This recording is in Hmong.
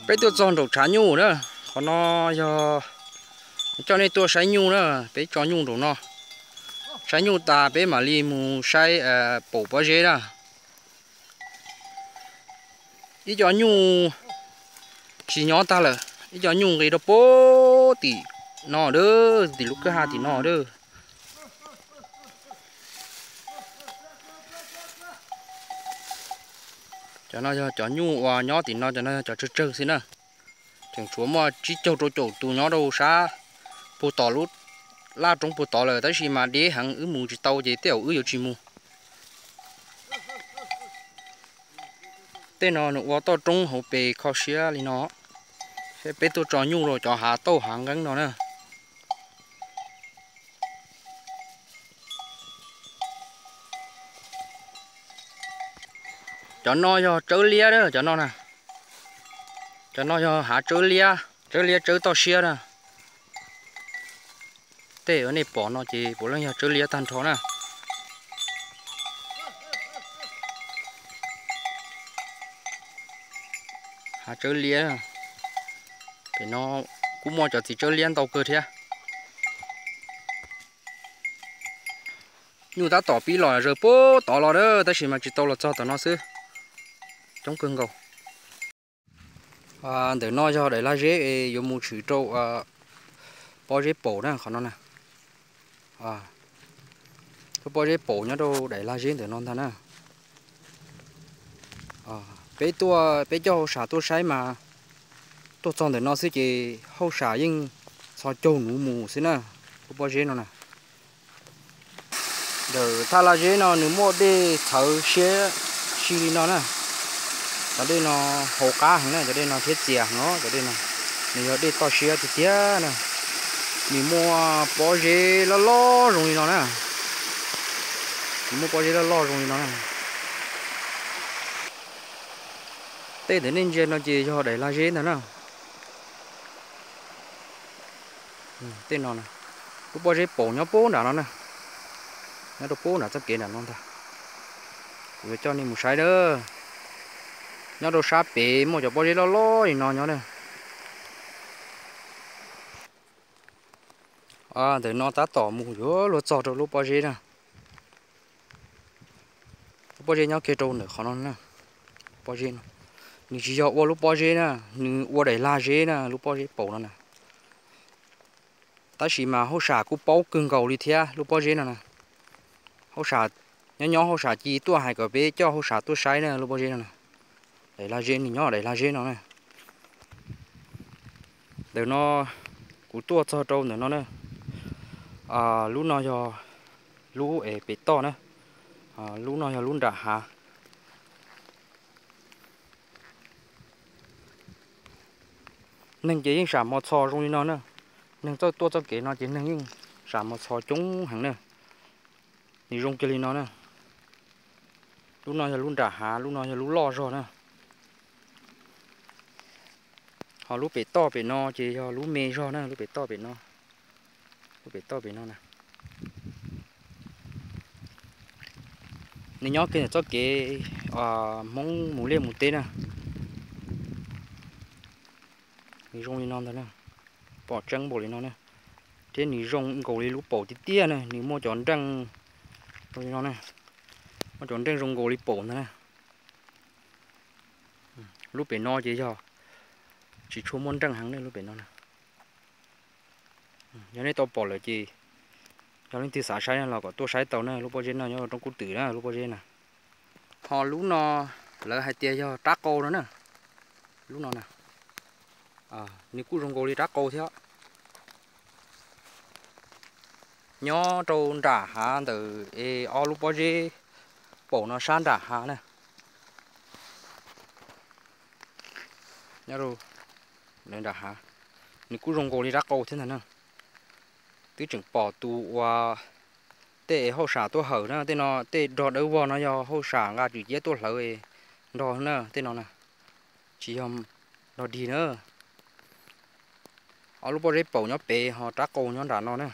Peb tuaj txog nraum tshav nyuj na, qhov no yog coj nej tuaj saib nyuj na, peb tso nyuj nraum no. Saib nyuj tas peb mam li mus saib paum pob zeb na. Ib co nyuj tsis nyob tag lawm, ib co nyuj nqis rau puag tim no a, tim lub kwj ha tim no a. Cov no yog cov nyuj uas nyob tim no, cov no yog cov tsawg tsawg xwb na. Tseem tshuav muaj tsib caug rau caum tus nyob rau sab puag tom lub laj roob puag tod lawm, tab sis mas deb heev wb mus tsis tau ces tej zaum wb yuav tsis mus. Tej no nws ua toj roob hauv pes kho siab li no, thiab peb tuaj tso nyuj rau cov hav tauj hav nqeeb no na. Cov no yog tsawb liab a, cov no na. Cov no yog hav tsawb liab, tsawb liab tsawb toj siab na. Tej uas nej pom no ces puav leej yog tsawb liab tag nrho na. Hav tsawb liab, pem no kuj muaj cov txiv tsawb liab ntau kawg thiab. Nyuj tab tom pib los zaws puag tod los a, tab sis mas tsis tau los txog tom no xwb. Coob kawg nkaus. Ntawm no yog daim lag zeb yuav mus tshwm rau pob zeb paum na, qhov no na. Lub pob zeb paum nyob rau daim lag zeb ntawm no ntag na. Peb tuaj, peb coj hauj sam tuaj saib mas tuaj txog ntawm no xwb ces hauj sam yeej txhos caug nuv mus xwb na, lub pob zeb no na. Ntawm thaj lag zeb no nws muaj dej txhawv siab si li no na. Cov dej no haus qab heev na, cov dej no thiab txias heev os, cov dej no. Nws yog dej toj siab tiag tiag na. Nws muaj pob zeb loj loj zoo li no na. Nws muaj pob zeb loj loj zoo li no na. Tej ntawm nej ntsia no ces yog daim lag zeb ntag na. Tej no, lub pob zeb paum nyob puag nram no na, nyob rau puag nram txoj kev nram no ntag. Kuv yuav coj nej mus saib a. Nyob rau sab pem muaj cov pob zeb loj loj li no nyob na. Ntawm no tab tom mus yuav luag txog rau lub pob zeb na. Lub pob zeb nyob kiag rau ntawm qhov no na. Pob zeb no, nws tsis yog ua lub pob zeb na, nws ua daim lag zeb na, lub pob zeb paum no na. Tab sis mas hauj sam kuj paub kawg nkaus li thiab lub pob zeb no na. Hauj sam, nyob nyob hauj sam cia tuaj hais kom peb coj hauj sam tuaj saib na lub pob zeb no na. Daim lag zeb, nws nyob daim lag zeb no na. Ntawm no kuv tuaj txog rau ntawm no na. Lub no yog lub es pem toj na. Lub no yog lub nram hav. Neeg ces yeej sam mos txhos zoo li no na. Neeg txawj tuaj txoj kev no ces neeg yeej sam mos txhos coob heev na. Nws zoo kiag li no na. Lub no yog lub nram hav, lub no yog lub loj zog na. Ho lub pem toj pem no ces yog lub me zog na, lub pem toj pem no. Lub pem toj pem no na. Nws nyob kiag ntawm txoj kev Hmoob mus liaj mus teb na. Nws zoo li no ntag na. Pom tseeb npaum li no na. Thiab nws zoo nkaus li lub paum tiag tiag na, nws muaj cov nreej zoo li no na. Muaj cov nreej zoo nkaus li paum ntag na. Lub pem no ces yog tsis tshua muaj nreej heev na, lub pem no na. Yog nej tau pom lawm ces yog leej twg xav saib no los kom tuaj saib tau na, lub pob zeb no nyob roob kub twm na, lub pob zeb na. Ho lub no lawv hais tias yog rab qau no na. Lub no na, nws kuj zoo nkaus li rab qau thiab. Nyob rau nram hav ntawm es ob lub pob zeb paum no sab nram hav na. Nyob rau nram hav, nws kuj zoo nkaus li rab qau thiab ntag na. Twb tseem pom tus uas tej hauj sam tuaj hawm na, tej no tej rog dawb vog no yog hauj sam nqa tswm ciab tuaj hlawv nrog na, tej no na, tsis yog nrog dig na. Ob lub pob zeb paum nyob pem ho rab qau nyob nram no na.